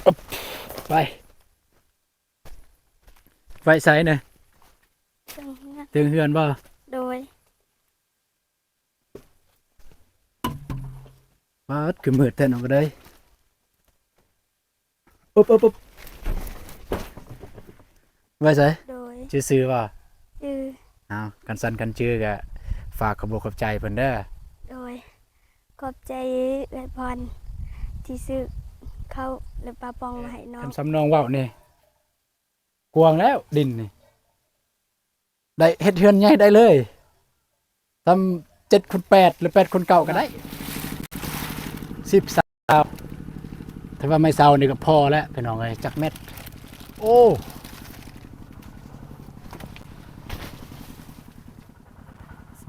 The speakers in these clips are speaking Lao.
ອຶບ ໄປ ໄປໃສນະ? ເທິງເຮືອນ ເທິງເຮືອນບໍ່? ໂດຍ. ປາດ ຄືມືດແທ້ນ້ອງກະເດີຍ. ອຶບ ອຶບ ອຶບ ໄວ້ໃສ? ໂດຍ. ຈື່ຊື່ບໍ່? ຈື່. ເອົາ ຄັນຊັ້ນຄັນຈື່ກະຝາກຂອບອົກຂອບໃຈເພິ່ນເດີ. ໂດຍ. ຂອບໃຈເອື້ອຍພອນທີ່ຊື້ເຂົ້າ ແລະ ປາປ໋ອງມາໃຫ້ນ້ອງ. ຄັນສ່ຳນ້ອງເວົ້ານີ້ ກວ້າງແລ້ວດິນນີ້ ໄດ້ເຮັດເຮືອນໃຫຍ່ໄດ້ເລີຍ. ສ່ຳເຈັດຄູນແປດ ຫຼື ແປດຄູນເກົ້າກະໄດ້. ສິບ ຊາວ ຖ້າວ່າໄມ້ເສົານີ້ກະພໍແລ້ວພີ່ນ້ອງເອີຍ. ຈັກແມັດ? ໂອ້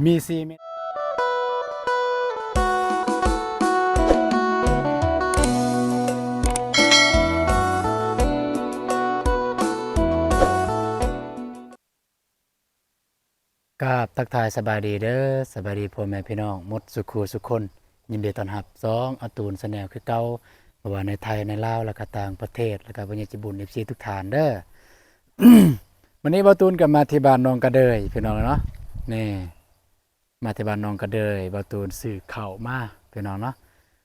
ມີສີ່ແມັດ. ກາບທັກທາຍສະບາຍດີເດີ ສະບາຍດີພໍ່ແມ່ພີ່ນ້ອງໝົດສູ່ຄູ່ສູ່ຄົນ. ຍິນດີຕ້ອນຮັບຊ່ອງອາຕູນແຊນແນວຄືເກົ່າ ບໍ່ວ່າໃນໄທ ໃນລາວ ແລະກະຕ່າງປະເທດ ແລະກະຜູ້ໃຫຍ່ໃຈບຸນ ເອັຟຊີ ທຸກທ່ານເດີ. ມື້ນີ້ບ່າວຕູນກະມາທີ່ບ້ານນ້ອງກະເດີຍພີ່ນ້ອງເນາະ. ນີ້ ມາທີ່ບ້ານນ້ອງກະເດີຍ ບ່າວຕູນຊື້ເຂົ້າມາພີ່ນ້ອງເນາະ.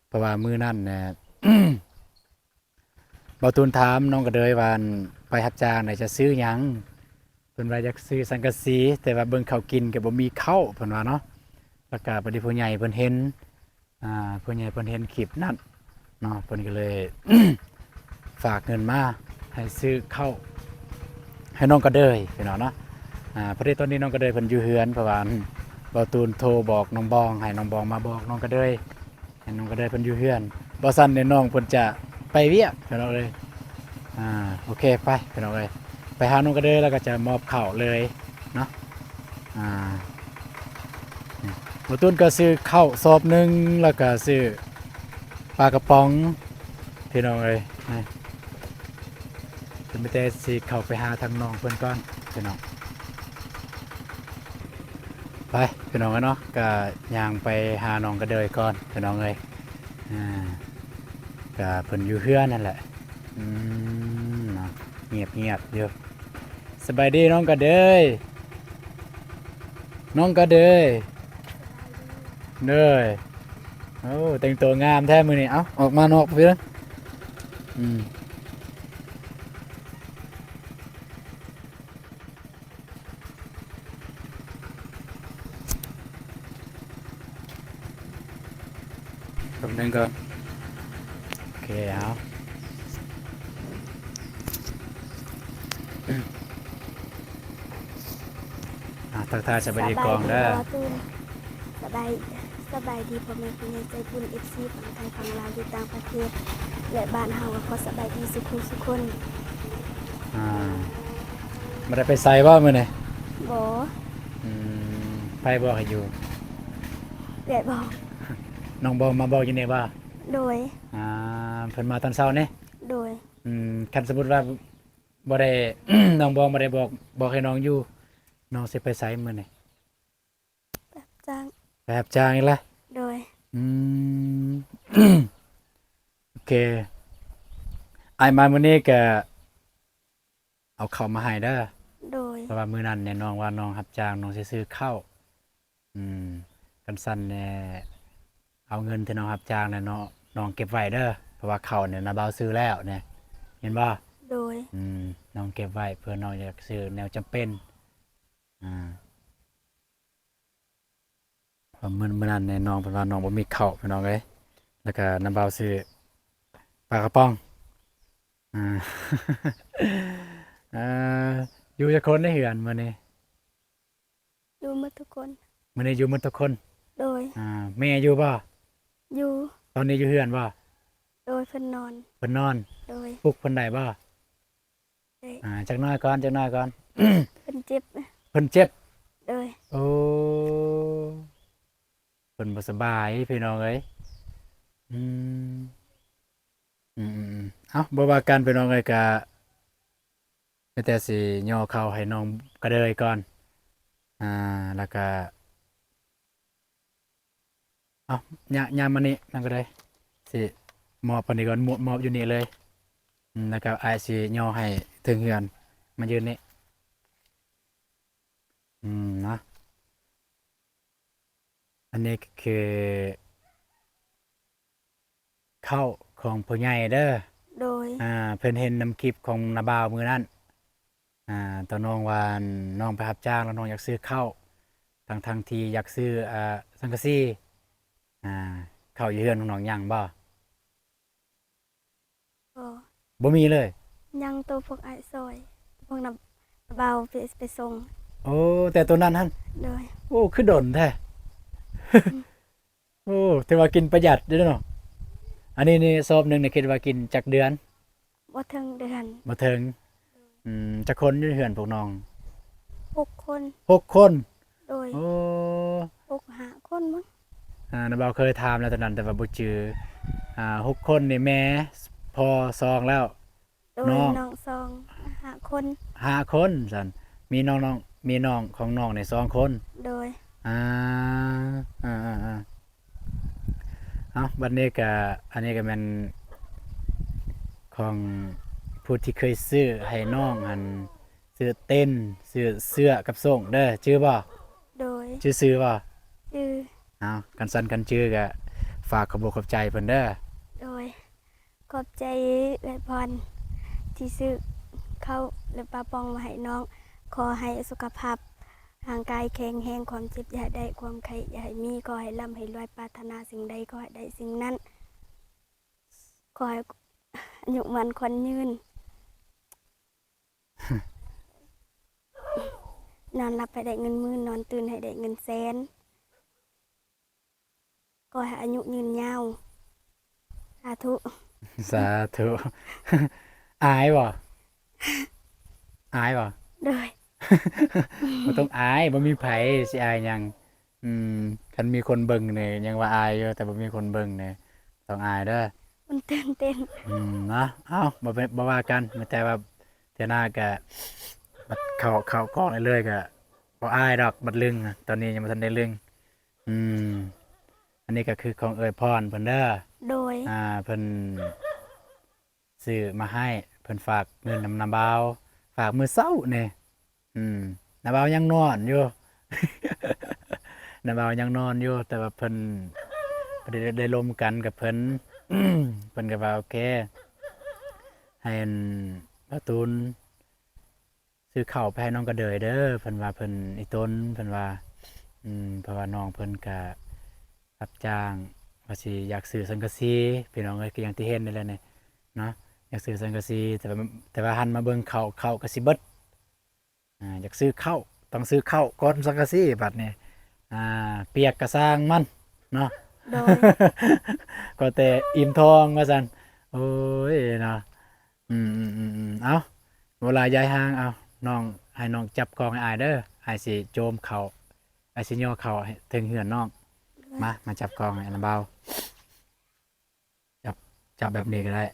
ເພາະວ່າມື້ນັ້ນນະ ບ່າວຕູນຖາມນ້ອງກະເດີຍວ່າ ໄປຮັບຈ້າງນະຈະຊື້ຫຍັງ? ເພິ່ນວ່າຢາກຊື້ສັງກະສີ ແຕ່ວ່າເບິ່ງເຂົ້າກິນກະບໍ່ມີເຂົ້າ ເພິ່ນວ່າເນາະ. ແລ້ວກະພໍດີຜູ້ໃຫຍ່ເພິ່ນເຫັນ ອ່າ ຜູ້ໃຫຍ່ເພິ່ນເຫັນຄລິບນັ້ນເນາະ ເພິ່ນກະເລີຍ ຝາກເງິນມາໃຫ້ຊື້ເຂົ້າໃຫ້ນ້ອງກະເດີຍພີ່ນ້ອງເນາະ. ອ່າ ພໍດີຕອນນີ້ນ້ອງກະເດີຍເພິ່ນຢູ່ເຮືອນ ເພາະວ່າ ອືມ ບ່າວຕູນໂທບອກນ້ອງບອງ ໃຫ້ນ້ອງບອງມາບອກນ້ອງກະເດີຍ ໃຫ້ນ້ອງກະເດີຍເພິ່ນຢູ່ເຮືອນ ບໍ່ຊັ້ນນີ້ນ້ອງເພິ່ນຈະໄປວຽກພີ່ນ້ອງເອີຍ. ອ່າ ໂອເຄ ໄປພີ່ນ້ອງເອີຍ ໄປຫານ້ອງກະເດີຍ ແລ້ວກະຈະມອບເຂົ້າເລີຍເນາະ. ອ່າ ບ່າວຕູນກະຊື້ເຂົ້າສອບໜຶ່ງ ແລ້ວກະຊື້ປາກະປ໋ອງພີ່ນ້ອງເອີຍ. ນີ້ ເພິ່ນມີແຕ່ຊິເຂົ້າໄປຫາທາງນ້ອງເພິ່ນກ່ອນພີ່ນ້ອງ. ໄປພີ່ນ້ອງເອີຍເນາະ ກະຍ່າງໄປຫານ້ອງກະເດີຍກ່ອນພີ່ນ້ອງເອີຍ. ອ່າ ກະເພິ່ນຢູ່ເຮືອນນັ້ນແຫຼະ. ອືມ ເນາະ ງຽບໆຢູ່. ສະບາຍດີນ້ອງກະເດີຍ ນ້ອງກະເດີຍ. ເດີຍ. ໂອ້ ແຕ່ງໂຕງາມແທ້ມື້ນີ້. ເອົ້າ ອອກມານອກເພິ່ນ. ອືມ ແປັບໜຶ່ງກ່ອນ. ໂອເຄ ເອົາ ອ່າ ທັກທາຍສະບາຍດີກ່ອນເດີ. ສະບາຍດີ ສະບາຍດີພໍ່ແມ່ຜູ້ໃຫຍ່ໃຈບຸນ ເອັຟຊີ ຝັ່ງໄທຝັ່ງລາວ ຢູ່ຕ່າງປະເທດ ແລະ ບ້ານເຮົາ ກະຂໍສະບາຍດີສູ່ຄູ່ສູ່ຄົນ. ອ່າ ບໍ່ໄດ້ໄປໃສບໍ່ມື້ນີ້? ບໍ່. ອືມ ໃຜບອກໃຫ້ຢູ່? ເອື້ອຍບອກ. ນ້ອງບອງມາບອກຢູ່ນີ້ບໍ່? ໂດຍ. ອ່າ ເພິ່ນມາຕອນເຊົ້ານີ້? ໂດຍ. ອືມ ຄັນສົມມຸດວ່າບໍ່ໄດ້ ນ້ອງບອງບໍ່ໄດ້ບອກ ບອກໃຫ້ນ້ອງຢູ່ ນ້ອງຊິໄປໃສມື້ນີ້? ໄປຮັບຈ້າງ. ໄປຮັບຈ້າງອີກລະ? ໂດຍ. ອືມ ໂອເຄ ອ້າຍມາມື້ນີ້ກະເອົາເຂົ້າມາໃຫ້ເດີ. ໂດຍ. ເພາະວ່າມື້ນັ້ນແນ່ນ້ອງວ່ານ້ອງຮັບຈ້າງ ນ້ອງຊິຊື້ເຂົ້າ. ອືມ ຄັນຊັ້ນແນ່ ເອົາເງິນທີ່ນ້ອງຮັບຈ້າງນະເນາະ ນ້ອງເກັບໄວ້ເດີ ເພາະວ່າເຂົ້ານີ້ນະບ່າວຊື້ແລ້ວນະ ເຫັນບໍ່? ໂດຍ. ອືມ ນ້ອງເກັບໄວ້ ເພື່ອນ້ອງຢາກຊື້ແນວຈຳເປັນ. ອ່າ ເພາະມື້ ມື້ນັ້ນແນ່ນ້ອງເພິ່ນວ່ານ້ອງບໍ່ມີເຂົ້າພີ່ນ້ອງເອີຍ ແລ້ວກະນຳບ່າວຊື້ປາກະປ໋ອງ. ອ່າ ເອີ ຢູ່ຈັກຄົນໃນເຮືອນມື້ນີ້? ຢູ່ໝົດທຸກຄົນ. ມື້ນີ້ຢູ່ໝົດທຸກຄົນ? ໂດຍ. ອ່າ ແມ່ຢູ່ບໍ່? ຢູ່. ຕອນນີ້ຢູ່ເຮືອນບໍ່? ໂດຍ ເພິ່ນນອນ. ເພິ່ນນອນ? ໂດຍ. ປຸກເພິ່ນໄດ້ບໍ່? ໄດ້. ອ່າ ຈັກໜ້ອຍກ່ອນ ຈັກໜ້ຍກ່ອນ. ເພິ່ນເຈັບ. ເພິ່ນເຈັບ? ໂດຍ. ໂອ້ ເພິ່ນບໍ່ສະບາຍພີ່ນ້ອງເອີຍ. ອືມ ອືມໆໆ ເອົ້າ ບໍ່ວ່າກັນພີ່ນ້ອງເອີຍ ກະມີແຕ່ຊິຍໍເຂົ້າໃຫ້ນ້ອງກະເດີຍກ່ອນ. ອ່າ ແລ້ວກະ ເອົາ ຍ່າງ ຍ່າງມານີ້ ນ້ອງກະເດີຍ ຊິມອບອັນນີ້ກ່ອນ ມອບ ມອບຢູ່ນີ້ເລີຍ. ອືມ ແລ້ວກໍອ້າຍຊິຍໍໃຫ້ເຖິງເຮືອນ ມາຢືນນີ້ ອືມ ເນາະ. ອັນນີ້ກໍຄືເຂົ້າຂອງພໍ່ໃຫຍ່ເດີ. ໂດຍ ອ່າ ເພິ່ນເຫັນນຳຄລິບຂອງນ້າບ່າວມື້ນັ້ນ ອ່າ ຕອນນ້ອງວ່ານ້ອງໄປຮັບຈ້າງ ແລ້ວນ້ອງຢາກຊື້ເຂົ້າ ທັງໆທີ່ຢາກຊື້ ອ່າ ສັງກະສີ. ອ່າ ເຂົ້າຢູ່ເຮືອນຂອງນ້ອງຍັງບໍ່? ບໍ່ ບໍ່ມີເລີຍ? ຍັງ ໂຕພວກອ້າຍຊ່ອຍ ພວກນ້າບ່າວໄປ ໄປສົ່ງ. ໂອ້ ແຕ່ໂຕນັ້ນຫັ້ນ? ໂດຍ ໂອ້ ຄືດົນແທ້. ໂອ້ ຖືວ່າກິນປະຢັດເດ້ເນາະ. ອັນນີ້ນີ້ ສອບໜຶ່ງນີ້ຄິດວ່າກິນຈັກເດືອນ? ບໍ່ເຖິງເດືອນ. ບໍ່ເຖິງ. ອືມ ຈັກຄົນຢູ່ເຮືອນພວກນ້ອງ? ຫົກຄົນ. ຫົກຄົນ? ໂດຍ ໂອ້ ຫົກ ຫ້າຄົນມັ້ງ. ອ່າ ນ້າບ່າວເຄີຍຖາມແລ້ວຕອນນັ້ນ ແຕ່ວ່າບໍ່ຈື່. ອ່າ ຫົກຄົນນີ້ ແມ່ ພໍ່ ສອງແລ້ວ. ໂດຍ ນ້ອງ ນ້ອງສອງ ຫ້າຄົນ. ຫ້າຄົນຊັ້ນ ມີນ້ອງ ນ້ອງ ມີນ້ອງຂອງນ້ອງນີ້ສອງຄົນ. ໂດຍ ອ່າ ອ່າ ອ່າ ເອົາ ບັດນີ້ກະ ອັນນີ້ກະແມ່ນຂອງຜູ້ທີ່ເຄີຍຊື້ໃຫ້ນ້ອງຫັ້ນ ຊື້ເຕັນ ຊື້ເສື້ອກັບໂສ້ງເດີ ຈື່ບໍ່? ໂດຍ ຈື່ຊື່ບໍ່? ຈື່. ເອົາ ຄັນຊັ້ນຄັນຈື່ກະຝາກຂອບອົກຂອບໃຈເພິ່ນເດີ. ໂດຍ ຂອບໃຈເອື້ອຍພອນທີ່ຊື້ເຂົ້າ ແລະ ປາປອງມາໃຫ້ນ້ອງ. ຂໍໃຫ້ສຸຂະພາບຮ່າງກາຍແຂງແຮງ, ຄວາມເຈັບຢ່າໃຫ້ໄດ້, ຄວາມໄຂ້ຢ່າໃຫ້ມີ, ຂໍໃຫ້ລ່ຳໃຫ້ລວຍ, ປາດຖະໜາສິ່ງໃດຂໍໃຫ້ໄດ້ສິ່ງນັ້ນ, ຂໍໃຫ້ອາຍຸໝັ້ນຂວັນຍືນ, ນອນຫຼັບໃຫ້ໄດ້ເງິນໝື່ນ, ນອນຕື່ນໃຫ້ໄດ້ເງິນແສນ. ຂໍໃຫ້ອາຍຸຍືນຍາວ. ສາທຸ ສາທຸ. ອາຍບໍ່? ອາຍບໍ່? ໂດຍ ບໍ່ຕ້ອງອາຍ, ບໍ່ມີໃຜຊິອາຍຫຍັງ. ອືມ ຄັນມີຄົນເບິ່ງນີ້ຍັງວ່າອາຍຢູ່, ແຕ່ບໍ່ມີຄົນເບິ່ງນີ້ຕ້ອງອາຍເດີ. ມັນຕື່ນເຕັ້ນ. ອືມ ເນາະ. ເອົ້າ ບໍ່ເປັນ ບໍ່ວ່າກັນ, ມີແຕ່ວ່າເທື່ອໜ້າກະບັດເຂົ້າ ເຂົ້າກ້ອງເລື້ອຍໆ ກະບໍ່ອາຍດອກ, ບັດລຶ້ງ. ຕອນນີ້ຍັງບໍ່ທັນໄດ້ລຶ້ງ. ອືມ ອັນນີ້ກໍຄືຂອງເອື້ອຍພອນເພິ່ນເດີ. ໂດຍ ອ່າ ເພິ່ນຊື້ມາໃຫ້, ເພິ່ນຝາກເງິນນຳນ້າບ່າວ, ຝາກມື້ເຊົ້ານີ້. ອືມ ນ້າບ່າວຍັງນອນຢູ່, ນ້າບ່າວຍັງນອນຢູ່, ແຕ່ວ່າເພິ່ນ ໄດ້ ໄດ້ລົມກັນກັບເພິ່ນ, ເພິ່ນກໍວ່າ ໂອເຄ ໃຫ້ອັນ ບ່າວຕູນ ຊື້ເຂົ້າໄປໃຫ້ນ້ອງກະເດີຍເດີ ເພິ່ນວ່າ. ເພິ່ນ ອີ່ຕົນ ເພິ່ນວ່າ ອືມ ເພາະວ່ານ້ອງເພິ່ນກະຮັບຈ້າງ ວ່າຊິຢາກຊື້ສັງກະສີ ພີ່ນ້ອງເອີຍ, ຄືຢ່າງທີ່ເຫັນນີ້ແຫຼະນີ້ເນາະ, ຢາກຊື້ສັງກະສີ ແຕ່ວ່າ ແຕ່ວ່າຫັນມາເບິ່ງເຂົ້າ ເຂົ້າກະຊິເບິດ. ອ່າ ຢາກຊື້ເຂົ້າ ຕ້ອງຊື້ເຂົ້າກ່ອນສັງກະສີ. ບັດນີ້ ອ່າ ປຽກກະຊ່າງມັນເນາະ. ໂດຍ ຂໍແຕ່ອີ່ມທ້ອງວ່າຊັ້ນ. ໂອ້ຍເນາະ. ອືມໆໆໆ ເອົາ ບໍ່ຫຼາຍຢາຍຫ່າງ, ເອົາ ນ້ອງ ໃຫ້ນ້ອງຈັບກ້ອງໃຫ້ອ້າຍເດີ, ອ້າຍຊິໂຈມເຂົ້າ, ອ້າຍຊິຍໍເຂົ້າໃຫ້ເຖິງເຮືອນນ້ອງ. ມາ ມາຈັບກ້ອງໃຫ້ນ້າບ່າວ. ຈັບ ຈັບແບບນີ້ກໍໄດ້,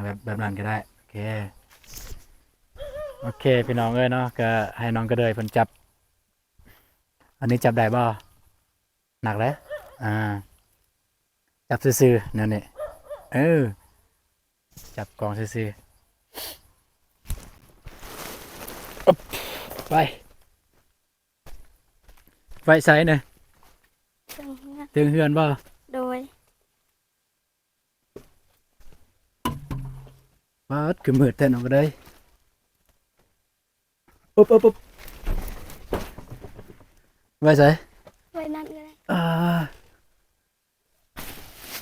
ແບບ ແບບນັ້ນກໍໄດ້. ໂອເຄ ໂອເຄ ພີ່ນ້ອງເອີຍເນາະ, ກໍໃຫ້ນ້ອງກະເດີຍເພິ່ນຈັບ. ອັນນີ້ຈັບໄດ້ບໍ່? ໜັກເດ້. ອ່າ ຈັບຊື່ໆ ແນວນີ້. ເອີ ຈັບກ້ອງຊື່ໆ. ອຶບ ໄປ ໄວ້ໃສນະ? ເທິງເຮືອນ. ເທິງເຮືອນບໍ່? ໂດຍ. ປາດ ຄືມືດແທ້ນ້ອງກະເດີຍ. ອຶບ ອຶບ ອຶບ ໄວ້ໃສ? ໄວ້ນັ້ນກໍໄດ້. ອ່າ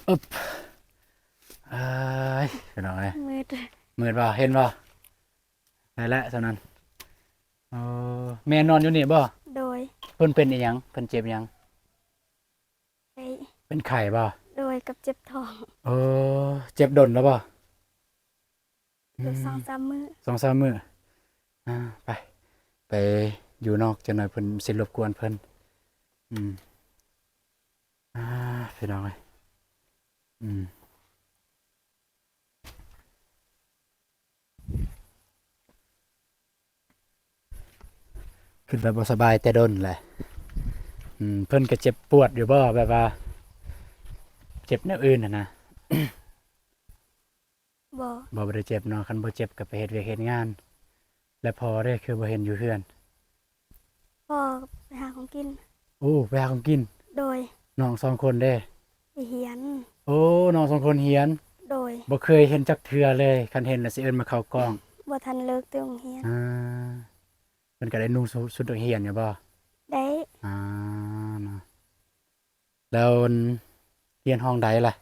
ອຶບ ອ້າຍ ພີ່ນ້ອງເອີຍ ມືດ ມືດບໍ່? ເຫັນບໍ່? ໄດ້ແລ້ວສ່ຳນັ້ນ. ໂອ້ ແມ່ນອນຢູ່ນີ້ບໍ່? ໂດຍ. ເພິ່ນເປັນອີ່ຫຍັງ? ເພິ່ນເຈັບຫຍັງ? ໄຂ້. ເປັນໄຂ້ບໍ່? ໂດຍ ກັບເຈັບທ້ອງ. ໂອ້ ເຈັບດົນແລ້ວບໍ່? ອືມ ສອງສາມມື້ ສອງສາມມື້. ອ່າ ໄປ ໄປຢູ່ນອກຈັກໜ່ອຍ ເພິ່ນຊິລົບກວນເພິ່ນ. ອືມ ອ່າ ພີ່ນ້ອງເອີຍ ອືມ ຄືແບບບໍ່ສະບາຍແຕ່ດົນແຫຼະ. ອືມ ເພິ່ນກໍເຈັບປວດຢູ່ບໍ່? ແບບວ່າເຈັບແນວອື່ນຫັ້ນນະ? ບໍ່. ບໍ່ ບໍ່ໄດ້ເຈັບເນາະ. ຄັນບໍ່ເຈັບກໍໄປເຮັດວຽກເຮັດງານ. ແລະພໍ່ເດ້ ຄືບໍ່ເຫັນຢູ່ເຮືອນ? ພໍ່ໄປຫາຂອງກິນ. ໂອ້ ໄປຫາຂອງກິນ. ໂດຍ. ນ້ອງສອງຄົນເດ້? ໄປຮຽນ. ໂອ້ ນ້ອງສອງຄົນຮຽນ. ໂດຍ. ບໍ່ເຄີຍເຫັນຈັກເທື່ອເລີຍ, ຄັນເຫັນລະຊິເອີ້ນມາເຂົ້າກ້ອງ. ບໍ່ທັນເລີກແຕ່ໂຮງຮຽນ. ອ່າ ເພິ່ນກໍໄດ້ນຸ່ງຊຸດ ຊຸດນັກຮຽນຢູ່ບໍ່? ໄດ້. ອ່າ ເນາະ. ແລ້ວຮຽນຫ້ອງໃດລະ?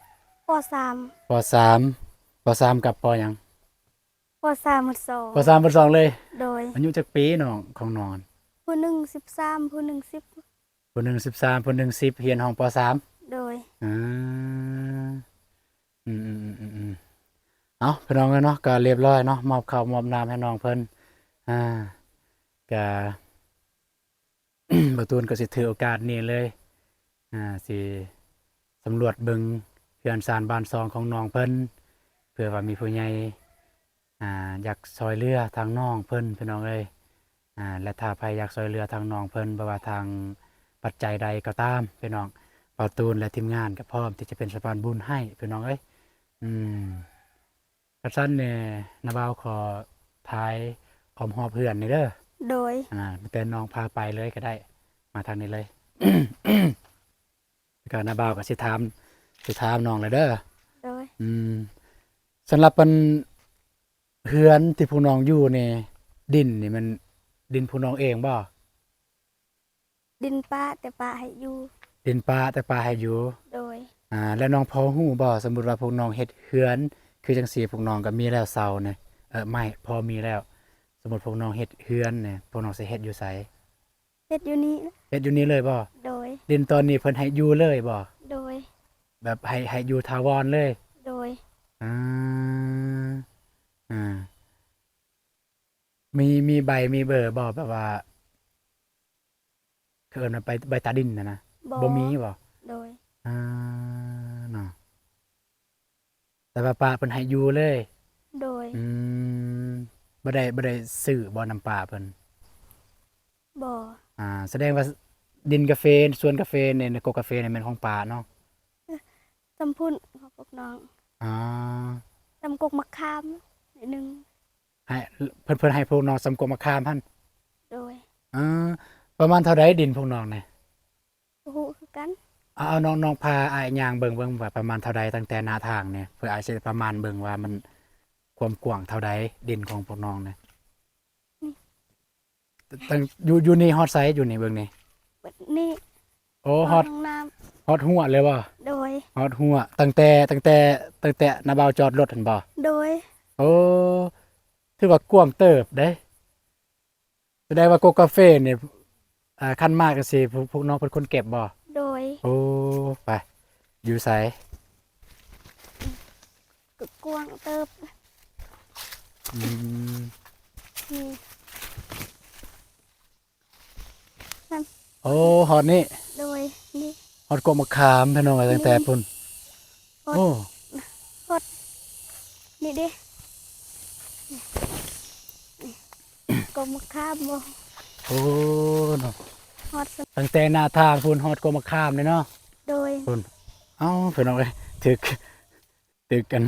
ປໍສາມ. ປໍສາມ ປໍສາມກັບປໍຫຍັງ? ປໍສາມ ປໍສອງ. ປໍສາມ ປໍສອງເລີຍ? ໂດຍ. ອາຍຸຈັກປີນ້ອງ ຂອງນ້ອງ? ຜູ້ໜຶ່ງສິບສາມ ຜູ້ໜຶ່ງສິບ. ຜູ້ໜຶ່ງສິບສາມ ຜູ້ໜຶ່ງສິບ ຮຽນຫ້ອງປໍສາມ? ໂດຍ. ອືມ ອືມໆໆໆ ເອົາ ພີ່ນ້ອງເອີຍເນາະ ກໍລຽບຮ້ອຍເນາະ ມອບເຂົ້າມອບນ້ຳໃຫ້ນ້ອງເພິ່ນ. ອ່າ ກະ ບ່າວຕູນກໍຊິຖືໂອກາດນີ້ເລີຍ ອ່າ ຊິສຳຫຼວດເບິ່ງເຮືອນຊານບ້ານຊ່ອງຂອງນ້ອງເພິ່ນ ເພື່ອວ່າມີຜູ້ໃຫຍ່ ອ່າ ຢາກຊ່ອຍເຫຼືອທາງນ້ອງເພິ່ນ ພີ່ນ້ອງເອີຍ. ອ່າ ແລະ ຖ້າໃຜຢາກຊ່ອຍເຫຼືອທາງນ້ອງເພິ່ນ ບໍ່ວ່າທາງປັດໄຈໃດກໍຕາມ ພີ່ນ້ອງ ບ່າວຕູນ ແລະ ທີມງານກໍພ້ອມທີ່ຈະເປັນສະພານບຸນໃຫ້ ພີ່ນ້ອງເອີຍ. ອືມ ຄັນຊັ້ນນີ້ ນ້າບ່າວຂໍຖ່າຍອ້ອມຮອບເຮືອນນີ້ເດີ. ໂດຍ. ອ່າ ແຕ່ນ້ອງພາໄປເລີຍກໍໄດ້ ມາທາງນີ້ເລີຍ. ແລ້ວກໍນ້າບ່າວກໍຊິຖາມ ຊິຖາມນ້ອງແລ້ວເດີ. ໂດຍ. ອືມ ສຳລັບອັນ ເຮືອນທີ່ພວກນ້ອງຢູ່ນີ້ ດິນນີ້ແມ່ນດິນພວກນ້ອງເອງບໍ່? ດິນປ້າ ແຕ່ປ້າໃຫ້ຢູ່. ດິນປ້າ ແຕ່ປ້າໃຫ້ຢູ່. ໂດຍ. ອ່າ ແລ້ວນ້ອງພໍຮູ້ບໍ່ ສົມມຸດວ່າພວກນ້ອງເຮັດເຮືອນຄືຈັ່ງຊີ້ ພວກນ້ອງກໍມີແລ້ວເສົານີ້ ເອີ ໄມ້ພໍມີແລ້ວ ສົມມຸດພວກນ້ອງເຮັດເຮືອນນີ້ ພວກນ້ອງຊິເຮັດຢູ່ໃສ? ເຮັດຢູ່ນີ້. ເຮັດຢູ່ນີ້ເລີຍບໍ່? ໂດຍ. ດິນຕອນນີ້ເພິ່ນໃຫ້ຢູ່ເລີຍບໍ່? ໂດຍ. ແບບໃຫ້ ໃຫ້ຢູ່ຖາວອນເລີຍ? ໂດຍ. ອືມ ອືມ ມີ ມີໃບມີເບີບໍ່ ແບບວ່າ ເຂົາເອີ້ນວ່າໃບ ໃບຕາດິນຫັ້ນນະ? ບໍ່. ບໍ່ມີບໍ່? ໂດຍ. ອ່າ ເນາະ ແຕ່ວ່າປ້າເພິ່ນໃຫ້ຢູ່ເລີຍ? ໂດຍ. ອືມ ບໍ່ໄດ້ ບໍ່ໄດ້ຊື້ບໍ່ນຳປ້າເພິ່ນ? ບໍ່. ອ່າ ສະແດງວ່າດິນກາເຟ ສວນກາເຟນີ້ ກົກກາເຟນີ້ແມ່ນຂອງປ້າເນາະ? ຕຳພຸ້ນຂອງພວກນ້ອງ. ອໍ ຕຳກົກໝາກຂາມໜ້ອຍໜຶ່ງ. ໃຫ້ ເພິ່ນ ເພິ່ນໃຫ້ພວກນ້ອງສ່ຳກົກໝາກຂາມຫັ້ນ? ໂດຍ. ເອີ ປະມານເທົ່າໃດດິນພວກນ້ອງນີ້? ບໍ່ຮູ້ຄືກັນ. ເອົາ ເອົາ ນ້ອງ ນ້ອງພາອ້າຍຍ່າງເບິ່ງ ເບິ່ງວ່າປະມານເທົ່າໃດ ຕັ້ງແຕ່ໜ້າທາງນີ້ ເພື່ອອ້າຍຊິໄດ້ປະມານເບິ່ງວ່າມັນຄວາມກວ້າງເທົ່າໃດ ດິນຂອງພວກນ້ອງນີ້. ນີ້ ຕັ້ງ ຢູ່ ຢູ່ນີ້ຮອດໃສ? ຢູ່ນີ້ເບິ່ງນີ້ ນີ້. ໂອ້ ຮອດ ຮອດຫ້ອງນ້ຳ ຮອດຮົ້ວເລີຍບໍ່? ໂດຍ. ຮອດຮົ້ວ ຕັ້ງແຕ່ ຕັ້ງແຕ່ ຕັ້ງແຕ່ນ້າບ່າວຈອດລົດຫັ້ນບໍ່? ໂດຍ. ໂອ້ ຖືວ່າກວ້າງເຕີບເດ້. ສະແດງວ່າກົກກາເຟນີ້ ອ່າ ຄັນມາກະຊິ ພວກ ພວກນ້ອງເປັນຄົນເກັບບໍ່? ໂດຍ. ໂອ້ ໄປ ຢູ່ໃສ? ກໍກວ້າງເຕີບ. ອືມ ນີ້ ນັ້ນ. ໂອ້ ຮອດນີ້. ໂດຍ. ນີ້ ຮອດກົກໝາກຂາມ ພີ່ນ້ອງເອີຍ ຕັ້ງແຕ່ພຸ້ນ. ຮອດ ໂອ້ ຮອດນີ້ເດ້ ກົກໝາກຂາມບໍ່? ໂອ້ ເນາະ ຮອດ ຕັ້ງແຕ່ໜ້າທາງພຸ້ນ ຮອດກົກໝາກຂາມເດ້ເນາະ. ໂດຍ. ພຸ້ນ ເອົ້າ ພີ່ນ້ອງເອີຍ ຖືກ ຖືກກັນ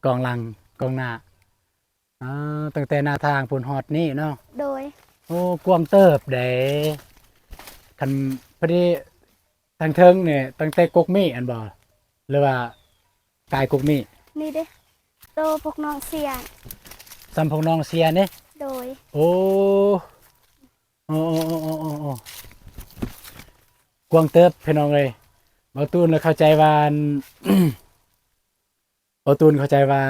ກ້ອງຫຼັງ ກ້ອງໜ້າ. ອ່າ ຕັ້ງແຕ່ໜ້າທາງພຸ້ນຮອດນີ້ເນາະ. ໂດຍ. ໂອ້ ກວ້າງເຕີບເດ້. ຄັນ ພໍດີ ທາງເທິງນີ້ ຕັ້ງແຕ່ກົກໝີ້ຫັ້ນບໍ່ ຫຼືວ່າກາຍກົກໝີ້? ນີ້ເດ້ ໂຕພວກນ້ອງເຊຍ ສ່ຳພວກນ້ອງເຊຍນີ້? ໂດຍ. ໂອ້ ໂອ້ ໂອ້ ກວ້າງເຕີບ ພີ່ນ້ອງເອີຍ. ເບົາຕູນລະເຂົ້າໃຈວ່າ ອັນ ເບົາຕູນເຂົ້າໃຈວ່າ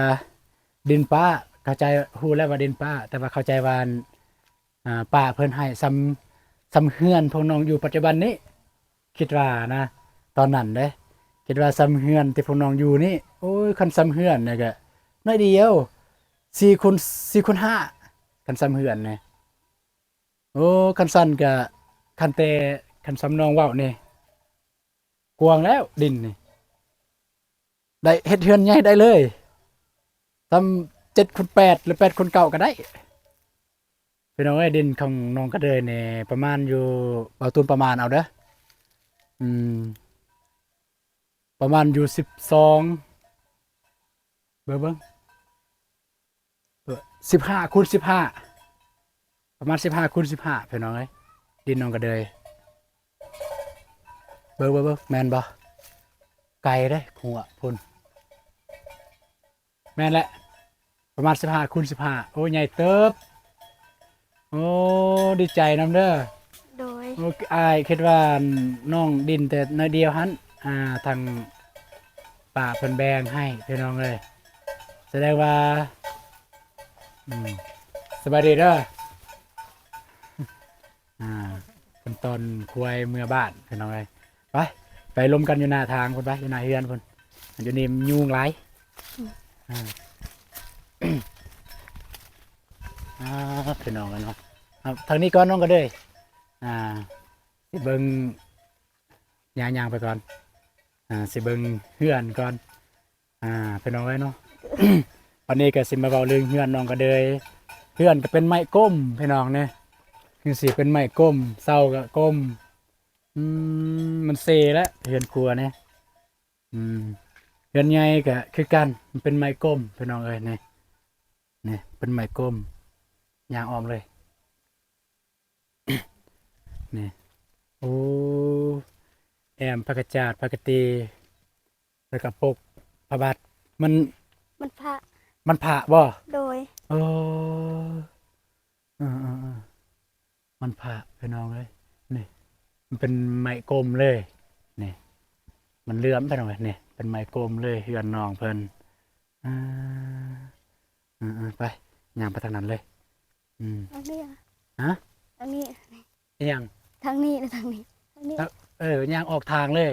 ດິນປ້າ ເຂົ້າໃຈ ຮູ້ແລ້ວວ່າດິນປ້າ ແຕ່ວ່າເຂົ້າໃຈວ່າ ອ່າ ປ້າເພິ່ນໃຫ້ສ່ຳ ສ່ຳເຮືອນພວກນ້ອງຢູ່ປັດຈຸບັນນີ້ ຄິດວ່ານະ ຕອນນັ້ນເດ້ ຄິດວ່າສ່ຳເຮືອນທີ່ພວກນ້ອງຢູ່ນີ້. ໂອ້ຍ ຄັນສ່ຳເຮືອນນີ້ກະໜ້ອຍດຽວ ສີ່ຄູນ ສີ່ຄູນຫ້າ ຄັນສ່ຳເຮືອນນີ້. ໂອ້ ຄັນຊັ້ນກະ ຄັນແຕ່ ຄັນສ່ຳນ້ອງເວົ້ານີ້ ກວ້າງແລ້ວດິນນີ້ ໄດ້ເຮັດເຮືອນໃຫຍ່ໄດ້ເລີຍ ສ່ຳເຈັດຄູນແປດ ຫຼື ແປດຄູນເກົ້າກໍໄດ້ ພີ່ນ້ອງເອີຍ. ດິນຂອງນ້ອງກະເດີຍນີ້ປະມານຢູ່ ເບົາຕູນປະມານເອົາເດີ ອືມ ປະມານຢູ່ສິບສອງ ເບິ່ງ ເບິ່ງ ສິບຫ້າຄູນສິບຫ້າ ປະມານສິບຫ້າຄູນສິບຫ້າ ພີ່ນ້ອງເອີຍ ດິນໜອງກະເດີຍ. ເບິ່ງ ເບິ່ງ ເບິ່ງ ແມ່ນບໍ່? ໄກເດ້ ຫົວພຸ້ນ. ແມ່ນແຫຼະ ປະມານສິບຫ້າຄູນສິບຫ້າ. ໂອ້ ໃຫຍ່ເຕີບ. ໂອ້ ດີໃຈນຳເດີ. ໂດຍ. ໂອ້ ອ້າຍຄິດວ່ານ້ອງດິນແຕ່ໜ້ອຍດຽວຫັ້ນ. ອ່າ ທາງປ້າເພິ່ນແບ່ງໃຫ້ ພີ່ນ້ອງເອີຍ. ສະແດງວ່າ ອືມ ສະບາຍດີເດີ. ອ່າ ເພິ່ນຕ້ອນຄວາຍເມືອບ້ານ ພີ່ນ້ອງເອີຍ. ໄປ ໄປລົມກັນຢູ່ໜ້າທາງພຸ້ນໄປ ຢູ່ໜ້າເຮືອນພຸ້ນ. ຢູ່ນີ້ຍຸງຫຼາຍ. ອືມ ອ່າ ອ່າ ພີ່ນ້ອງເອີຍເນາະ. ເອົາ ທາງນີ້ກ່ອນນ້ອງກະເດີຍ. ອ່າ ຊິເບິ່ງ ຍ່າງ ຍ່າງໄປກ່ອນ. ອ່າ ຊິເບິ່ງເຮືອນກ່ອນ. ອ່າ ພີ່ນ້ອງເອີຍເນາະ ວັນນີ້ກະຊິມາເວົ້າເລື່ອງເຮືອນນ້ອງກະເດີຍ. ເຮືອນກະເປັນໄມ້ກົມ ພີ່ນ້ອງເນາະ. ຈັ່ງຊີ້ ເປັນໄມ້ກົມ ເສົາກະກົມ. ອືມ ມັນເຊແຫຼະ ເຮືອນຄົວນີ້. ອືມ ເຮືອນໃຫຍ່ກະຄືກັນ ມັນເປັນໄມ້ກົມ ພີ່ນ້ອງເອີຍ. ນີ້ ນີ້ເປັນໄມ້ກົມ. ຍ່າງອ້ອມເລີຍ. ນີ້ ໂອ້ ແອ້ມພະກະຈາດ ພະກະຕີ ແລ້ວກະປົກພະບາດ. ມັນ ມັນພະ ມັນພະບໍ່? ໂດຍ. ເອີ ເອີໆໆ ມັນພະ ພີ່ນ້ອງເອີຍ. ນີ້ ມັນເປັນໄມ້ກົມເລີຍ. ນີ້ ມັນເຫຼື້ອມ ພີ່ນ້ອງເອີຍ. ນີ້ ເປັນໄມ້ກົມເລີຍ ເຮືອນນ້ອງເພິ່ນ. ອ່າ ເອີໆ ໄປ ຍ່າງໄປທາງນັ້ນເລີຍ. ອືມ ທາງນີ້ ຮະ? ທາງນີ້. ອີ່ຫຍັງ? ທາງນີ້ ທາງນີ້ ທາງນີ້. ເອີ ຍ່າງອອກທາງເລີຍ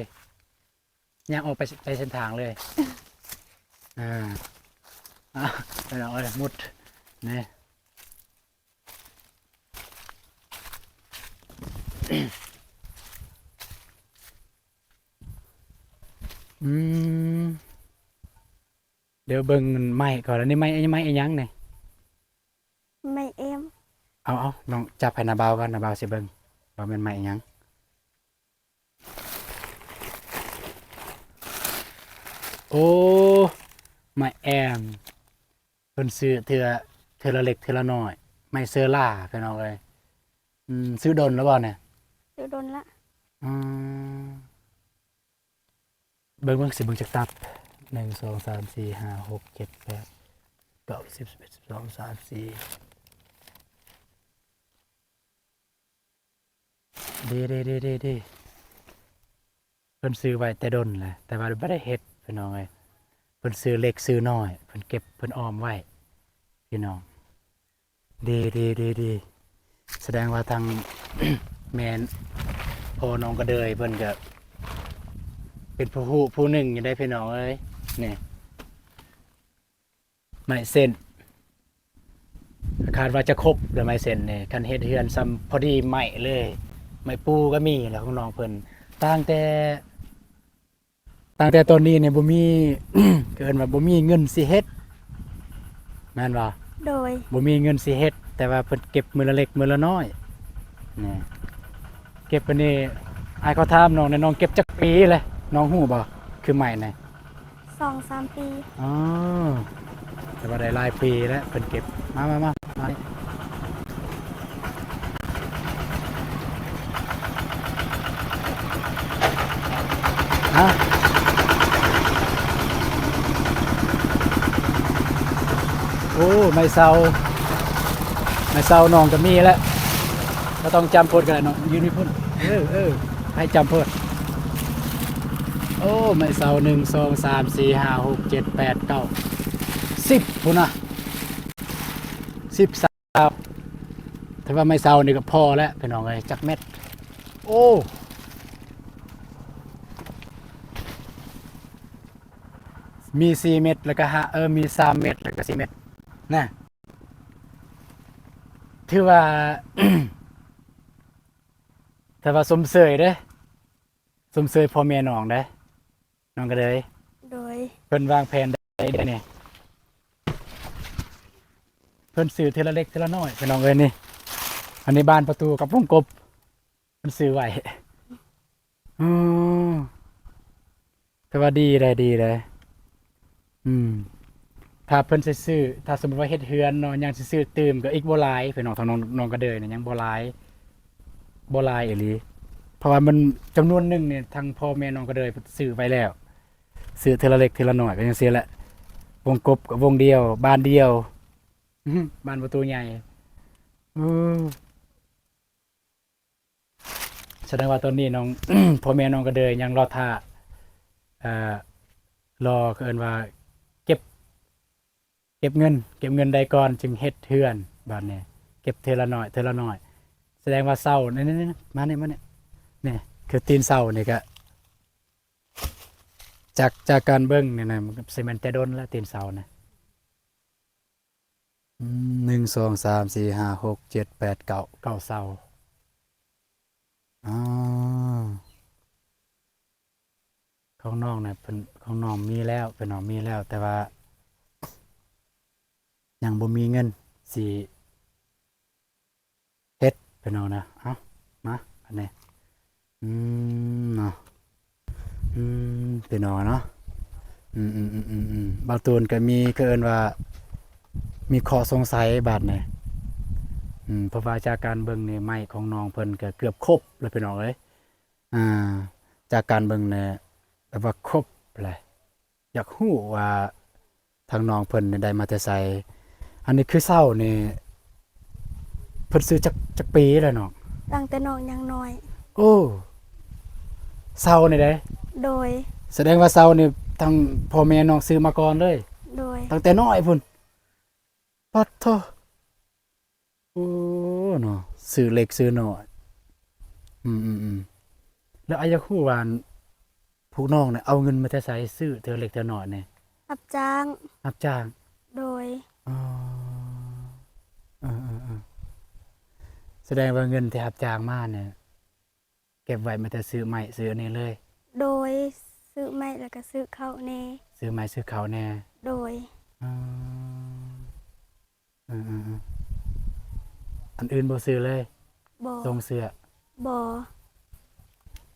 ຍ່າງອອກໄປ ໄປເສັ້ນທາງເລີຍ. ອ່າ ອ່າ ໄປເນາະ ເອີຍ ມຸດ ນີ້. ອືມ ດຽວເບິ່ງໄມ້ກ່ອນ. ອັນນີ້ໄມ້ ໄມ້ອີ່ຫຍັງນີ້? ໄມ້ແອ້ມ. ເອົາໆ ນ້ອງຈັບໃຫ້ນ້າບ່າວກ່ອນ ນ້າບ່າວຊິເບິ່ງວ່າແມ່ນໄມ້ອີ່ຫຍັງ. ໂອ້ ໄມ້ແອ້ມ ເພິ່ນຊື້ເທື່ອ ເທື່ອລະເລັກເທື່ອລະນ້ອຍ ໄມ້ເຊີລາ ພີ່ນ້ອງເອີຍ. ອືມ ຊື້ດົນແລ້ວບໍ່ນີ້? ຊື້ດົນລະ. ອືມ ເບິ່ງ ເບິ່ງ ຊິເບິ່ງຈັກຕັບ ໜຶ່ງ ສອງ ສາມ ສີ່ ຫ້າ ຫົກ ເຈັດ ແປດ ເກົ້າ ສິບ ສິບເອັດ ສິບສອງ ສາມ ສີ່ ເດ້ ເດ້ ເດ້ ເດ້ ເພິ່ນຊື້ໄວ້ແຕ່ດົນແຫຼະ ແຕ່ວ່າບໍ່ໄດ້ເຮັດ ພີ່ນ້ອງເອີຍ. ເພິ່ນຊື້ເລັກຊື້ນ້ອຍ ເພິ່ນເກັບ ເພິ່ນອອມໄວ້ ພີ່ນ້ອງ. ດີ ດີ ດີ ດີ ສະແດງວ່າທາງ ແມ່ນ ພໍ່ນ້ອງກະເດີຍເພິ່ນກະເປັນຜູ້ຮູ້ຜູ້ໜຶ່ງຢູ່ເດ້ ພີ່ນ້ອງເອີຍ. ນີ້ ໄມ້ເສັ້ນ ຄາດວ່າຈະຄົບແລ້ວ ໄມ້ເສັ້ນນີ້ ຄັນເຮັດເຮືອນຊ່ຳພໍດີໄມ້ເລີຍ. ໄມ້ປູກະມີແລ້ວຂອງນ້ອງເພິ່ນ ຕັ້ງແຕ່ ຕັ້ງແຕ່ຕອນນີ້ນີ້ບໍ່ມີ ເອີ້ນວ່າບໍ່ມີເງິນຊິເຮັດ ແມ່ນບໍ່? ໂດຍ. ບໍ່ມີເງິນຊິເຮັດ ແຕ່ວ່າເພິ່ນເກັບມື້ລະເລັກມື້ລະນ້ອຍ ນີ້ ເກັບອັນນີ້. ອ້າຍຂໍຖາມນ້ອງແດ່ ນ້ອງເກັບຈັກປີແລ້ວ ນ້ອງຮູ້ບໍ່? ຄືໄມ້ນີ້ ສອງສາມປີ. ອໍ ແຕ່ວ່າໄດ້ຫຼາຍປີແລ້ວເພິ່ນເກັບ. ມາ ມາ ມາ ມາ ຮະ? ໂອ້ ໄມ້ເສົາ ໄມ້ເສົານ້ອງກະມີແລ້ວ ບໍ່ຕ້ອງຈ້ຳໂພດກະໄດ້ນ້ອງ ຢືນຢູ່ພຸ້ນ. ເອີ ເອີ ໃຫ້ຈ້ຳໂພດ. ໂອ້ ໄມ້ເສົາ ໜຶ່ງ ສອງ ສາມ ສີ່ ຫ້າ ຫົກ ເຈັດ ແປດ ເກົ້າ ສິບ ພຸ້ນນະ ສິບ ຊາວ. ຖືວ່າໄມ້ເສົານີ້ກະພໍແລ້ວ ພີ່ນ້ອງເອີຍ. ຈັກແມັດ? ໂອ້ ມີສີ່ແມັດ ແລ້ວກະຫ້າ ເອີ ມີສາມແມັດ ແລ້ວກະສີ່ແມັດນະ. ຖືວ່າ ຖືວ່າຊົມເຊີຍເດ້ ຊົມເຊີຍພໍ່ແມ່ນ້ອງເດ້ ນ້ອງກະເດີຍ. ໂດຍ. ເພິ່ນວາງແຜນໄດ້ເດ້ນີ້ ເພິ່ນຊື້ເທື່ອລະເລັກເທື່ອລະນ້ອຍ ພີ່ນ້ອງເອີຍ. ນີ້ ອັນນີ້ບານປະຕູກັບວົງກົບ ເພິ່ນຊື້ໄວ້. ອື ແຕ່ວ່າດີໄດ໋ ດີໄດ໋. ອືມ ໄປ ຖ້າເພິ່ນຊິຊື້ ຖ້າສົມມຸດວ່າເຮັດເຮືອນເນາະ ຍັງຊິຊື້ຕື່ມກໍອີກບໍ່ຫຼາຍ ພີ່ນ້ອງ ທາງໜອງ ໜອງກະເດີຍນີ້ຍັງບໍ່ຫຼາຍ ບໍ່ຫຼາຍອີ່ຫຼີ ເພາະວ່າມັນຈຳນວນໜຶ່ງນີ້ ທາງພໍ່ແມ່ໜອງກະເດີຍຊື້ໄວ້ແລ້ວ ຊື້ເທື່ອລະເລັກເທື່ອລະໜ້ອຍໄປຈັ່ງຊີ້ແຫຼະ ວົງກົບກໍວົງດຽວ ບານດຽວ ບານປະຕູໃຫຍ່ ເອີ. ສະແດງວ່າຕອນນີ້ນ້ອງ ພໍ່ແມ່ນ້ອງກະເດີຍຍັງລໍຖ້າ ເອີ ລໍ ເຂົາເອີ້ນວ່າເກັບ ເກັບເງິນ ເກັບເງິນໄດ້ກ່ອນຈຶ່ງເຮັດເຮືອນ ບາດນີ້ເກັບເທື່ອລະໜ້ອຍ ເທື່ອລະໜ້ອຍ ສະແດງວ່າເສົາ ນີ້ໆໆ ມານີ້ ມານີ້ ນີ້ຄືຕີນເສົານີ້ກະ ຈາກ ຈາກການເບິ່ງນີ້ນະ ມັນກະຊິແມ່ນແຕ່ດົນແລ້ວຕີນເສົານະ. ອືມ ໜຶ່ງ ສອງ ສາມ ສີ່ ຫ້າ ຫົກ ເຈັດ ແປດ ເກົ້າ ເກົ້າເສົາ ອໍ ຂອງນ້ອງນະ ເພິ່ນ ຂອງນ້ອງມີແລ້ວ ເພິ່ນວ່າມີແລ້ວ ແຕ່ວ່າຍັງບໍ່ມີເງິນຊິ ເຮັດ ພີ່ນ້ອງນະ ເອົາ ມາ ອັນນີ້ ອືມ ເນາະ ອືມ ພີ່ນ້ອງເນາະ ອືມໆໆໆ ບ່າວຕູນກໍມີ ເຂົາເອີ້ນວ່າ ມີຂໍ້ສົງໄສບາດນີ້ ອືມ ເພາະວ່າຈາກການເບິ່ງນີ້ ໄມ້ຂອງນ້ອງເພິ່ນກໍເກືອບຄົບແລ້ວ ພີ່ນ້ອງເອີຍ ອ່າ ຈາກການເບິ່ງນີ້ ແບບວ່າຄົບແຫຼະ. ຢາກຮູ້ວ່າທາງນ້ອງເພິ່ນນີ້ໄດ້ມາແຕ່ໃສ? ອັນນີ້ຄືເສົານີ້ ເພິ່ນຊື້ຈັກ ຈັກປີແລ້ວນ້ອງ? ຕັ້ງແຕ່ນ້ອງຍັງນ້ອຍ. ໂອ້ ເສົານີ້ເດ້? ໂດຍ. ສະແດງວ່າເສົານີ້ທາງພໍ່ແມ່ນ້ອງຊື້ມາກ່ອນເລີຍ? ໂດຍ. ຕັ້ງແຕ່ນ້ອຍພຸ້ນ? ປາດໂທ້ ໂອ້ ເນາະ ຊື້ເລັກຊື້ນ້ອຍ ອືມໆໆ ແລ້ວອ້າຍຢາກຮູ້ວ່າ ພວກນ້ອງນີ້ເອົາເງິນມາແຕ່ໃສ ຊື້ເທື່ອເລັກເທື່ອນ້ອຍນີ້? ຮັບຈ້າງ. ຮັບຈ້າງ? ໂດຍ. ອໍ ເອີໆໆ ສະແດງວ່າເງິນທີ່ຮັບຈ້າງມານີ້ ເກັບໄວ້ມີແຕ່ຊື້ໄມ້ຊື້ອັນນີ້ເລີຍ? ໂດຍ. ຊື້ໄມ້ແລ້ວກໍຊື້ເຂົ້າແດ່. ຊື້ໄມ້ຊື້ເຂົ້າແດ່? ໂດຍ. ອໍ ເອີໆໆ ອັນອື່ນບໍ່ຊື້ເລີຍ? ບໍ່. ຊົງເສື້ອ? ບໍ່.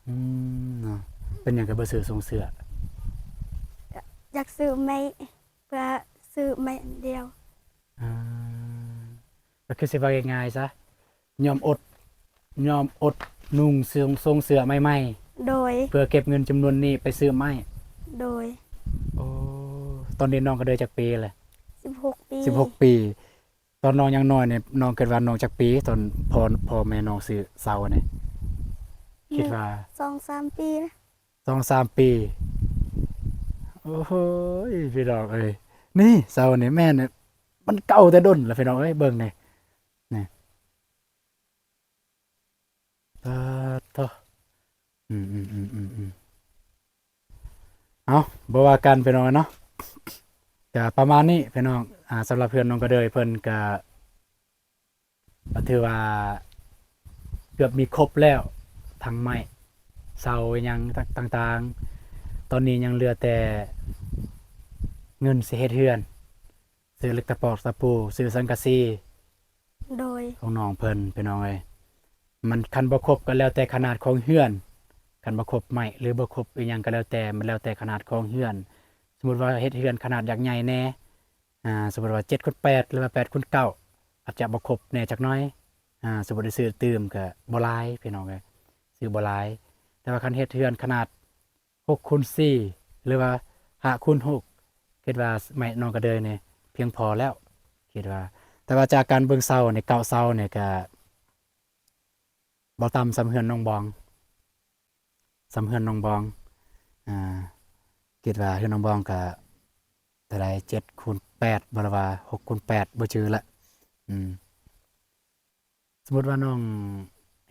ອືມ ເນາະ ເປັນຫຍັງກໍບໍ່ຊື້ຊົງເສື້ອ? ກໍຢາກຊື້ໄມ້ ເພື່ອຊື້ໄມ້ອັນດຽວ. ອ່າ ກໍຄືຊິເວົ້າງ່າຍໆຊະ ຍອມອົດ ຍອມອົດນຸ່ງຊົງ ຊົງເສື້ອໃໝ່ໆ ໂດຍ ເພື່ອເກັບເງິນຈຳນວນນີ້ໄປຊື້ໄມ້. ໂດຍ. ໂອ້ ຕອນນີ້ນ້ອງກະເດີຍຈັກປີແລ້ວ? ສິບຫົກປີ. ສິບຫົກປີ. ຕອນນ້ອງຍັງນ້ອຍນີ້ ນ້ອງຄິດວ່ານ້ອງຈັກປີ ຕອນພໍ່ ພໍ່ແມ່ນ້ອງຊື້ເສົານີ້? ຄິດວ່າ ສອງສາມປີນະ. ສອງສາມປີ. ໂອ້ໂຫ ພີ່ນ້ອງເອີຍ ນີ້ເສົານີ້ແມ່ນ ມັນເກົ່າແຕ່ດົນລະ ພີ່ນ້ອງເອີຍ ເບິ່ງນີ້ ນີ້ ປາດໂທ້ ອືມໆໆໆ ເອົາ ບໍ່ວ່າກັນ ພີ່ນ້ອງເນາະ ກະປະມານນີ້ ພີ່ນ້ອງ ອ່າ ສຳລັບເຮືອນນ້ອງກະເດີຍ ເພິ່ນກະ ກໍຖືວ່າເກືອບມີຄົບແລ້ວ ທັງໄມ້ ເສົາ ອີ່ຫຍັງຕ່າງໆ ຕອນນີ້ຍັງເຫຼືອແຕ່ເງິນຊິເຮັດເຮືອນ ຊື້ເຫຼັກຕະປອກຕະປູ ຊື້ສັງກະສີ ໂດຍ ຂອງນ້ອງເພິ່ນ ພີ່ນ້ອງເອີຍ ມັນ ຄັນບໍ່ຄົບກໍແລ້ວແຕ່ຂະໜາດຂອງເຮືອນ ຄັນບໍ່ຄົບໄມ້ ຫຼືບໍ່ຄົບອີ່ຫຍັງກໍແລ້ວແຕ່ ມັນແລ້ວແຕ່ຂະໜາດຂອງເຮືອນ ສົມມຸດວ່າເຮັດເຮືອນຂະໜາດຢາກໃຫຍ່ແດ່ ອ່າ ສົມມຸດວ່າເຈັດຄູນແປດ ຫຼືວ່າແປດຄູນເກົ້າ ອາດຈະບໍ່ຄົບແດ່ຈັກໜ້ອຍ ອ່າ ສົມມຸດໄດ້ຊື້ຕື່ມກໍບໍ່ຫຼາຍ ພີ່ນ້ອງເອີຍ ຊື້ບໍ່ຫຼາຍ ແຕ່ວ່າຄັນເຮັດເຮືອນຂະໜາດຫົກຄູນສີ່ ຫຼືວ່າຫ້າຄູນຫົກ ຄິດວ່າໄມ້ນ້ອງກະເດີຍນີ້ພຽງພໍແລ້ວ ຄິດວ່າ ແຕ່ວ່າຈາກການເບິ່ງເສົານີ້ ເກົ້າເສົານີ້ກໍ ບໍ່ຕ່ຳສ່ຳເຮືອນນ້ອງບອງ ສ່ຳເຮືອນນ້ອງບອງ ອ່າ ຄິດວ່າເຮືອນນ້ອງບອງກະເທົ່າໃດ ເຈັດຄູນແປດບໍ່ ຫຼືວ່າຫົກຄູນແປດ ບໍ່ຈື່ລະ ອືມ ສົມມຸດວ່ານ້ອງ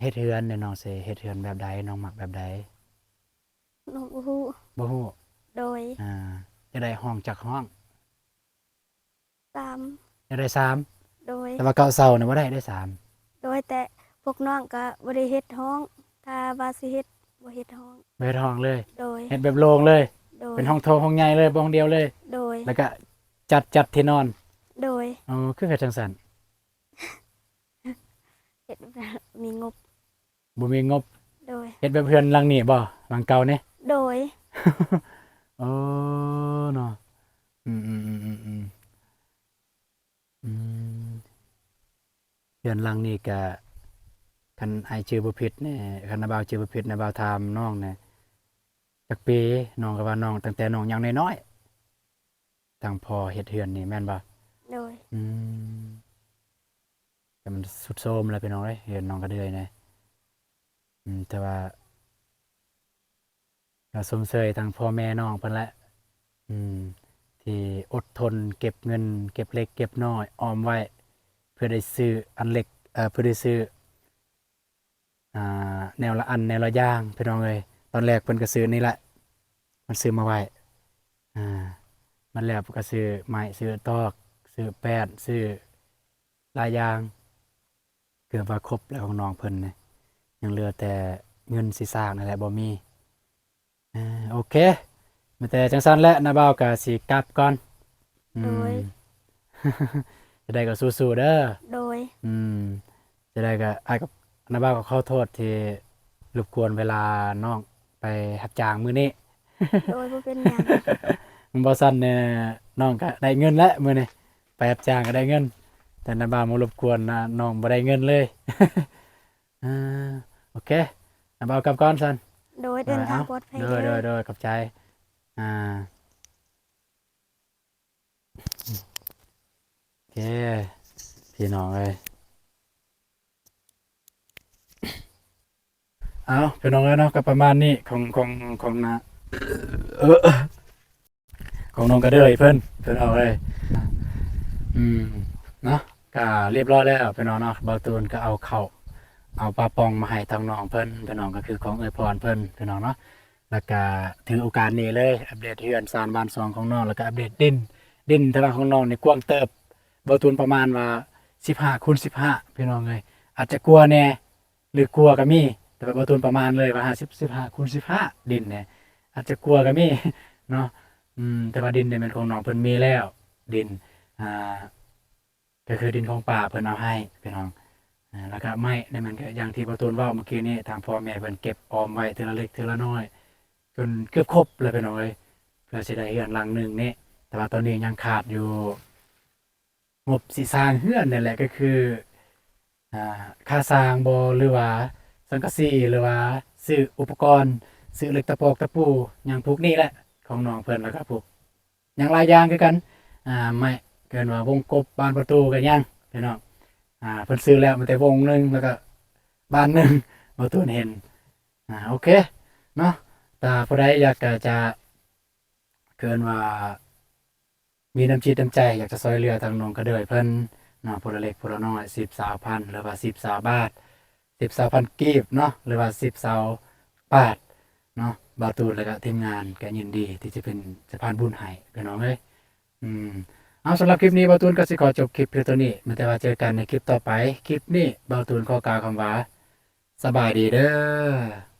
ເຮັດເຮືອນນີ້ ນ້ອງຊິເຮັດເຮືອນແບບໃດ ນ້ອງມັກແບບໃດ? ນ້ອງບໍ່ຮູ້. ບໍ່ຮູ້? ໂດຍ. ອ່າ ຈະໄດ້ຫ້ອງຈັກຫ້ອງ? ສາມ. ຢາກໄດ້ສາມ? ໂດຍ. ແຕ່ວ່າເກົ້າເສົານີ້ບໍ່ໄດ້ເດ້ສາມ. ໂດຍ ແຕ່ພວກນ້ອງກໍບໍ່ໄດ້ເຮັດຫ້ອງ ຖ້າວ່າຊິເຮັດ ບໍ່ເຮັດຫ້ອງ. ບໍ່ເຮັດຫ້ອງເລີຍ? ໂດຍ. ເຮັດແບບໂລ່ງເລີຍ? ໂດຍ. ເປັນຫ້ອງໂຖງຫ້ອງໃຫຍ່ເລີຍ ບ່ອນດຽວເລີຍ? ໂດຍ. ແລ້ວກໍຈັດ ຈັດທີ່ນອນ? ໂດຍ. ອໍ ຄືເຮັດຈັ່ງຊັ້ນ? ເຮັດແບບມີງົບ. ບໍ່ມີງົບ. ໂດຍ. ເຮັດແບບເຮືອນຫຼັງນີ້ບໍ່? ຫຼັງເກົ່ານີ້? ໂດຍ. ໂອ້ ເນາະ ອືມ ອືມ ອືມ ອືມ ອືມ ອືມ ເຮືອນຫຼັງນີ້ກະ ຄັນອ້າຍຈື່ບໍ່ຜິດນີ້ ຄັນນ້າບ່າວຈື່ບໍ່ຜິດ ນ້າບ່າວຖາມນ້ອງນີ້ ຈັກປີ? ນ້ອງກໍວ່ານ້ອງ ຕັ້ງແຕ່ນ້ອງຍັງນ້ອຍໆ ທາງພໍ່ເຮັດເຮືອນນີ້ແມ່ນບໍ່? ໂດຍ. ອືມ ແຕ່ມັນຊຸດໂຊມແລ້ວພີ່ນ້ອງເອີຍ ເຮືອນນ້ອງກະເດືອຍນີ້. ອືມ ແຕ່ວ່າ ກໍຊົມເຊີຍທາງພໍ່ແມ່ນ້ອງເພິ່ນແຫຼະ ອືມ ທີ່ອົດທົນເກັບເງິນ ເກັບເລັກເກັບນ້ອຍ ອອມໄວ້ ເພື່ອໄດ້ຊື້ອັນເລັກ ເອີ ເພື່ອໄດ້ຊື້ ອ່າ ແນວລະອັນແນວລະຢ່າງ ພີ່ນ້ອງເອີຍ. ຕອນແລກເພິ່ນກໍຊື້ນີ້ແຫຼະ ເພິ່ນຊື້ມາໄວ້ ອ່າ ມັນແລ້ວເພິ່ນກໍຊື້ໄມ້ ຊື້ຕອກ ຊື້ແປ້ນ ຊື້ຫຼາຍຢ່າງ ເກືອບວ່າຄົບແລ້ວຂອງນ້ອງເພິ່ນນີ້ ຍັງເຫຼືອແຕ່ເງິນຊິສ້າງນັ້ນແຫຼະບໍ່ມີ. ເອີ ໂອເຄ ມີແຕ່ຈັ່ງຊັ້ນແຫຼະ ນ້າບ່າວກໍຊິກັບກ່ອນ. ອືມ ໂດຍ. ຈັ່ງໃດກໍສູ້ໆເດີ. ໂດຍ. ອືມ ຈັ່ງໃດກໍ ອ້າຍກັບນ້າບ່າວກໍຂໍໂທດທີ່ລົບກວນເວລານ້ອງໄປຮັບຈ້າງມື້ນີ້. ໂດຍ ບໍ່ເປັນຫຍັງ. ມັນບໍ່ຊັ້ນແນ່ ນ້ອງກໍໄດ້ເງິນແຫຼະມື້ນີ້ ໄປຮັບຈ້າງກໍໄດ້ເງິນ ແຕ່ນ້າບ່າວມາລົບກວນນະ ນ້ອງບໍ່ໄດ້ເງິນເລີຍ. ອ່າ ໂອເຄ ນ້າບ່າວກັບກ່ອນຊັ້ນ. ໂດຍ ເດີນທາງປອດໄພເດີ. ໂດຍ ໂດຍ ຂອບໃຈ. ອ່າ ໂອເຄ ພີ່ນ້ອງເອີຍ ເອົາ ພີ່ນ້ອງເອີຍເນາະ ກໍປະມານນີ້ ຂອງ ຂອງ ຂອງນ້າ ເອີ ຂອງນ້ອງກະເດີຍເພິ່ນ ພີ່ນ້ອງເອີຍ. ອືມ ເນາະ ກະລຽບຮ້ອຍແລ້ວພີ່ນ້ອງເນາະ. ບ່າວຕູນກະເອົາເຂົ້າ ເອົາປາປ່ອງມາໃຫ້ທາງນ້ອງເພິ່ນ ພີ່ນ້ອງ ກໍຄືຂອງເອື້ອຍພອນເພິ່ນ ພີ່ນ້ອງເນາະ. ແລ້ວກະຖືໂອກາດນີ້ເລີຍ ອັບເດດເຮືອນຊານບ້ານຊ່ອງຂອງນ້ອງ ແລ້ວກະອັບເດດດິນ ດິນແຕ່ວ່າຂອງນ້ອງນີ້ກວ້າງເຕີບ ບ່າວຕູນປະມານວ່າສິບຫ້າຄູນສິບຫ້າ ພີ່ນ້ອງເອີຍ ອາດຈະກວ່າແດ່ ຫຼືກວ່າກໍມີ ແຕ່ວ່າບ່າວຕູນປະມານເລີຍວ່າຫ້າສິບ ສິບຫ້າຄູນສິບຫ້າ ດິນນີ້ ອາດຈະກວ່າກໍມີເນາະ. ອືມ ແຕ່ວ່າດິນນີ້ແມ່ນຂອງນ້ອງເພິ່ນມີແລ້ວ ດິນ ອ່າ ກໍຄືດິນຂອງປ້າເພິ່ນເອົາໃຫ້ພີ່ນ້ອງ. ອ່າ ແລ້ວກໍໄມ້ນີ້ມັນກໍຢ່າງທີ່ບ່າວຕູນເວົ້າເມື່ອກີ້ນີ້ ທາງພໍ່ແມ່ເພິ່ນເກັບອອມໄວ້ເທື່ອລະເລັກເທື່ອລະນ້ອຍ ຈົນເກືອບຄົບແລ້ວພີ່ນ້ອງເອີຍ ເພື່ອຊິໄດ້ເຮືອນຫຼັງໜຶ່ງນີ້. ແຕ່ວ່າຕອນນີ້ຍັງຂາດຢູ່ ງົບຊິສ້າງເຮືອນນີ້ແຫຼະ ກໍຄື ອ່າ ຄ່າສ້າງບໍ ຫຼືວ່າສັງກະສີ ຫຼືວ່າຊື້ອຸປະກອນ ຊື້ເຫຼັກຕະປອກຕະປູ ຫຍັງພວກນີ້ແຫຼະ ຂອງນ້ອງເພິ່ນ ແລ້ວກໍພວກຫຍັງຫຼາຍຢ່າງຄືກັນ. ອ່າ ໄມ້ ເອີ້ນວ່າວົງກົບ ບານປະຕູກໍຍັງ ພີ່ນ້ອງ. ອ່າ ເພິ່ນຊື້ແລ້ວ ມີແຕ່ວົງໜຶ່ງ ແລ້ວກໍບານໜຶ່ງ ບໍ່ທວນເຫັນ. ອ່າ ໂອເຄເນາະ ຖ້າຜູ້ໃດຢາກ ຈະ ເອີ້ນວ່າ ມີນ້ຳຈິດນ້ຳໃຈ ຢາກຈະຊ່ອຍເຫຼືອທາງນ້ອງກະເດີຍເພິ່ນເນາະ ຜູ້ລະເລັກຜູ້ລະນ້ອຍ ສິບ ຊາວພັນ ຫຼືວ່າສິບ ຊາວບາດ ສິບ ຊາວພັນກີບເນາະ ຫຼືວ່າສິບ ຊາວບາດເນາະ ບ່າວຕູນ ແລະກະທີມງານກະຍິນດີທີ່ຈະເປັນສະພານບຸນໃຫ້ພີ່ນ້ອງເອີຍ. ອືມ ເອົາ ສຳລັບຄລິບນີ້ ບ່າວຕູນກໍຊິຂໍຈົບຄລິບພຽງເທົ່ານີ້ ແຕ່ວ່າເຈີກັນໃນຄລິບຕໍ່ໄປ. ຄລິບນີ້ ບ່າວຕູນຂໍກ່າວຄຳວ່າ ສະບາຍດີເດີ.